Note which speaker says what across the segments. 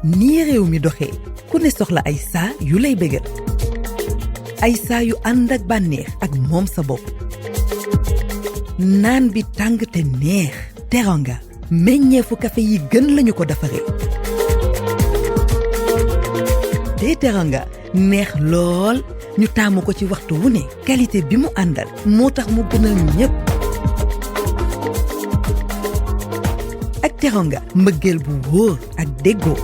Speaker 1: nii réew mi doxee ku ne soxla ay saa yu lay bégal ay saa yu ànd ak bànneex ak moom sa bopp naan bi tàng te neex Teranga meññeefu café yi gën lañu ko defaree te Teranga neex lool ñu taamu ko ci waxtu wu ne qualité bi mu àndal moo tax mu gënal ñépp ak Teranga mbëggeel bu wóor ak déggoo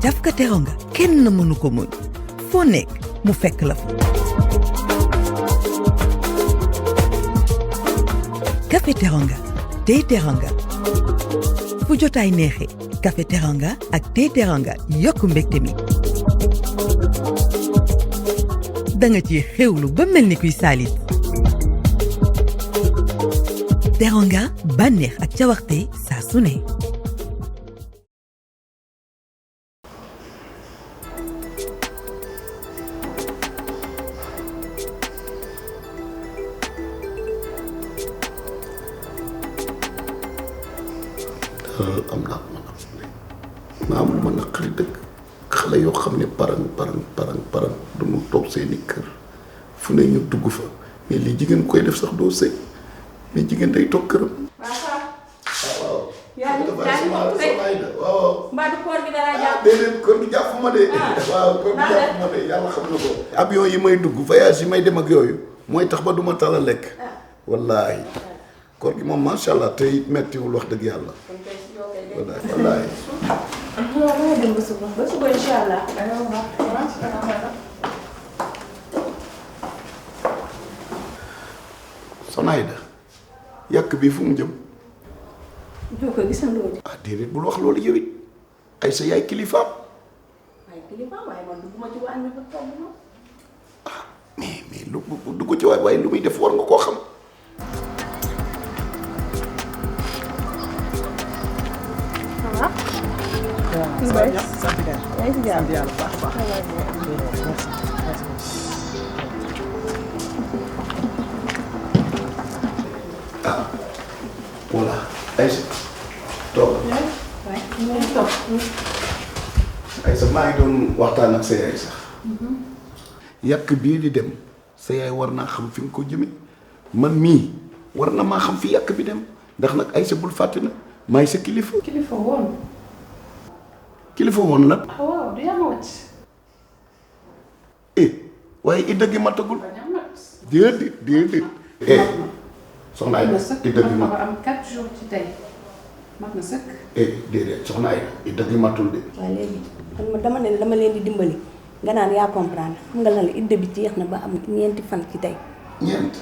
Speaker 1: jafka Teranga kenn mënu ko muñ foo nekk mu fekk la fa café Teranga tey Teranga fu jotaay neexee café Teranga ak tey Teranga yokku mbégte mi danga ci xewlu ba mel ni kuy saalit Teranga bànneex ak cawarte saa su ne
Speaker 2: am naa mën a xarit dëkk xale yoo xam ne parang duñu toog seeni kër fu ne ñu dugg fa mais li jigéen koy def sax doo sëy mais jigéen day toog këram. waaw.
Speaker 3: yaa ngi waaw. mbaa du koor gi dara jàpp.
Speaker 2: déedéet koor gi jàpp ma de. waaw koor gi jàpp ma de yàlla xam na ko. avion yi may dugg voyage yi may dem ak yooyu mooy tax ba du ma tala lekk. wallaahi. koor gi moom macha allah tey mettiwul wax dëgg yàlla. wallaahi.
Speaker 3: waaw maa ngi dem ba suba incha allah.
Speaker 2: Soxna Aida yàq bi fu mu jëm.
Speaker 3: joo ko gisandoo ji.
Speaker 2: ah déedéet bul wax loolu yow it ay sa yaay kilifaam.
Speaker 3: waaye kilifaam waaye man dugguma ci waañ bi ba togg ma.
Speaker 2: ah mais lu dugg ci waaye lu muy def war nga koo xam. ah voilà Aïssa toog. Aïssa maa ngi doon waxtaan ak sa yaay sax. yàq bii di dem sa yaay war naa xam fi nga ko jëme man mii war na maa xam fi yàq bi dem ndax nag Aïssa bul fàtte na maay sa kilifa.
Speaker 3: kilifa woon.
Speaker 2: kilifa woon nag.
Speaker 3: ah waaw du yamat.
Speaker 2: waaye idda gi matagul. déedéet. soxna Aïda idda gi mat
Speaker 3: am 4 jours ci tey mat na sëkk.
Speaker 2: déedéet soxna Aïda idda gi matul de.
Speaker 4: waaw léegi dama ne dama leen di dimbali nga naan yaa comprendre xam nga lan la idda bi jeex na ba am ñeenti fan ci tey.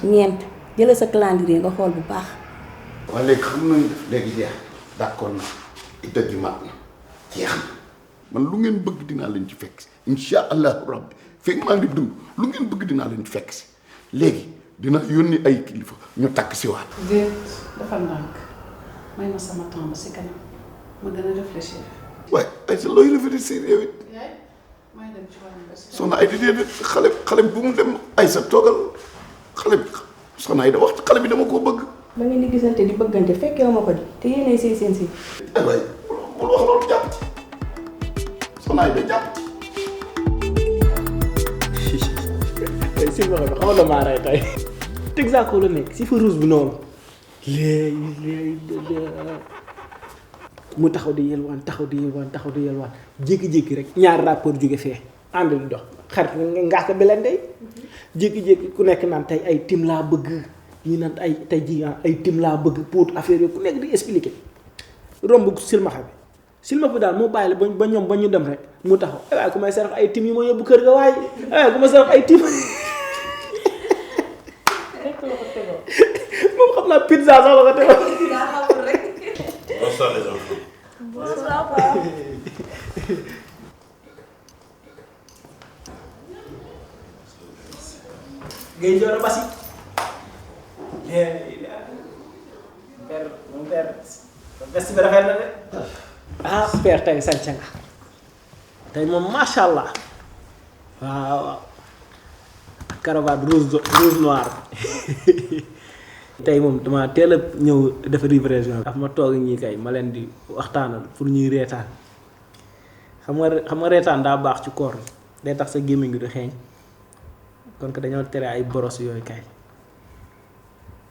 Speaker 4: ñeent jëlee sa calendrier nga xool bu baax.
Speaker 2: waaye léegi xam nañu def léegi jeex d'accord na idda gi mat na jeex na man lu ngeen bëgg dinaa leen ci fekk si insha allahu rabbi fekk maa ngi dund lu ngeen bëgg dinaa leen ci fekk si léegi dina yónni ay kilifa ñu takk si waat.
Speaker 3: déet dafa ndànk may ma sama temps ba si kanam ma gën a réfléchir.
Speaker 2: waaye ay sa looy réfléchir yow it.
Speaker 3: yaay may dem ci wàllu bés.
Speaker 2: soxna Aïda déedéet xale bu mu dem ay sa toogal xale bi soxna Aïda wax xale bi dama koo bëgg.
Speaker 4: ba ngeen di gisante di bëggante fekkee ma ko di te yéenay sëy seen si.
Speaker 2: ay waay bul wax loolu jàpp ci soxna Aïda jàpp ci.
Speaker 5: tey si ma xam xamal la maa rey tey. Texaco la nekk si fa rouge bi noonu. léegi mu taxaw di yelwaan jékki-jékki rek ñaari rapport jóge fee ànd di dox xarit nga ko beleen day jékki-jékki ku nekk naan tey ay tim laa bëgg ñi naan ay tey ji ay tim laa bëgg pour affaire yooyu ku nekk di expliquer romb silmaxa bi daal moo bàyyi la ba ñoom ba ñu dem rek mu taxaw waaye ku may sarax ay tim yi ma yóbbu kër ga waaye ku ma sarax ay tim moom xam naa pizza sax la ko tegoon.
Speaker 6: Bonsoir les enfants.
Speaker 3: Bonsoir papa.
Speaker 5: Ngay joor a basi. père mon père veste bi rafet na de. ah père tey sànq nga tey moom macha allah waaw. caravane rouge noir tey moom dama teel a ñëw def livraison daf ma toog ñii kay ma leen di waxtaanal pour ñuy reetaan xam nga reetaan daa baax ci koor day tax sa gémmiñ gi du xeeñ kon que dañoo tere ay boros yooyu kay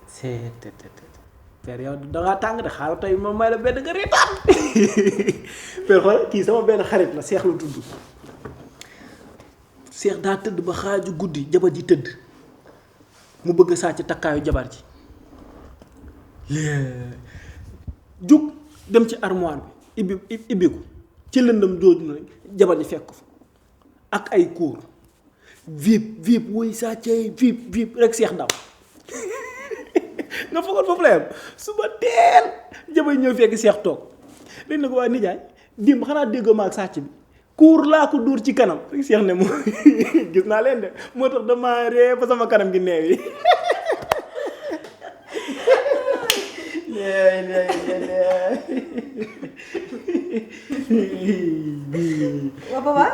Speaker 5: c'est père yow dangaa tàng de xaaral tey ma may la benn nga reetaan père xool kii sama benn xarit la Seex lu tudd Seex daa tëdd ba xaaju guddi jabar ji tëdd mu bëgg sàcc takkaayu jabar ji jug dem ci armoire bi ibbi ko ci lëndam jooju na jabar ji fekk fa ak ay kuur vip woy sàccee vip rek Seex daw nga foogoon foofu la yam suba teel jabar ñëw fekk Seex toog léegi na ko waa nijaay dimb xanaa déggoo ma ak sàcc bi kuur laa ko dóor ci kanam rek Seex ne moo gis naa leen de moo tax dama ree ba sama kanam gi neew yi
Speaker 6: waa papa.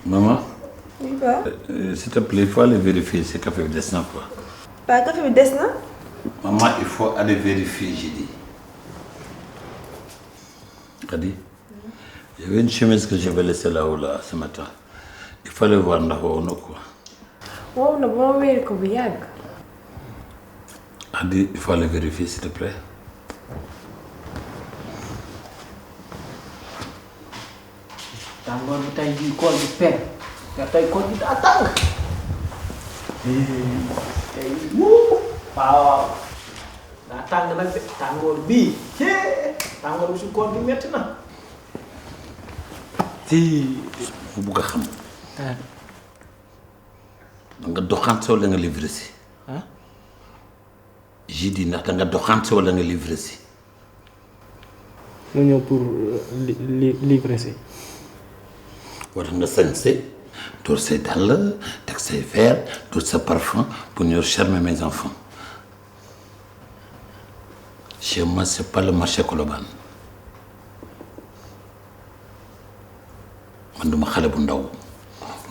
Speaker 7: Maman.
Speaker 6: Oui, quoi?
Speaker 7: S'il te plaît, il faut aller vérifier si café bi des na quoi.
Speaker 6: Pas café bi des na.
Speaker 7: Maman, il faut aller vérifier, j'ai dit. Khady, il y avait une chemise que j'avais laissée là-haut là ce matin. Il fallait voir ndax wow na quoi.
Speaker 6: Wow na ba ma wéer ko bu yàgg.
Speaker 7: Khady, il faut aller vérifier s'il te plaît.
Speaker 5: tàngoor bi tey jii koor bi per tey koor bi daa tàng tey waaw daa tàng nag de tàngoor bii tàngoor bi su koor bi metti na
Speaker 7: fu bugg a xam. nga doxante wala nga livré si.
Speaker 5: ah.
Speaker 7: j'ai dit ndax da nga doxante wala nga livré si.
Speaker 5: mu ñëw pour livrer si.
Speaker 7: war nga sañse door say dàll teg say verre door sa parfum pour ñëw charmer mes enfants. chez moi c'est pas le marché Colobane man duma xale bu ndaw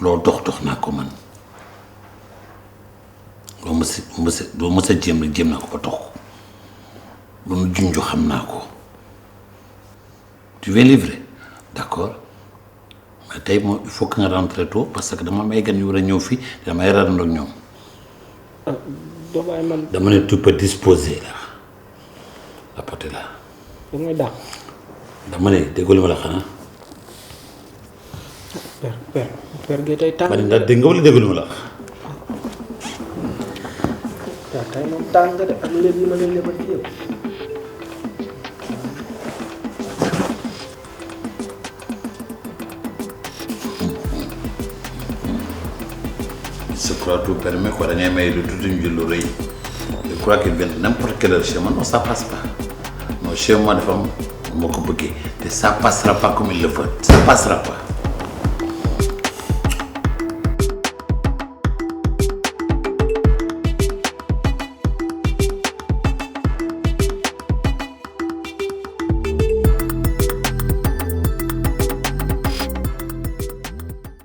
Speaker 7: loo dox naa ko man loo mës a jéem rek jéem naa ko ba dox lu nu junju xam naa ko. tu veux livrer d'accord mais tey moom il faut que nga rentre tôt parce que dama am ay gan yu war a ñëw fii damay rarandoo ak ñoom. dama ne tu peux disposer là la portée là.
Speaker 5: damay dàq.
Speaker 7: dama ne déggoo li ma la xanaa.
Speaker 5: per gi tey tàng.
Speaker 7: ma ne ndax dégg nga wala déggoo li ma la wax.
Speaker 5: waaw tey moom tàng de ak lépp yi ma leen lebal ci yëpp.
Speaker 7: je crois tout permet quoi da ngay may lu tuuti ñu jël lu rëy je crois qu'il vient de n'importe quelle heure chez moi non ça passe pas non chez moi dafa am moo ko bëggee te ça passera pas comme il le veut ça passera pas.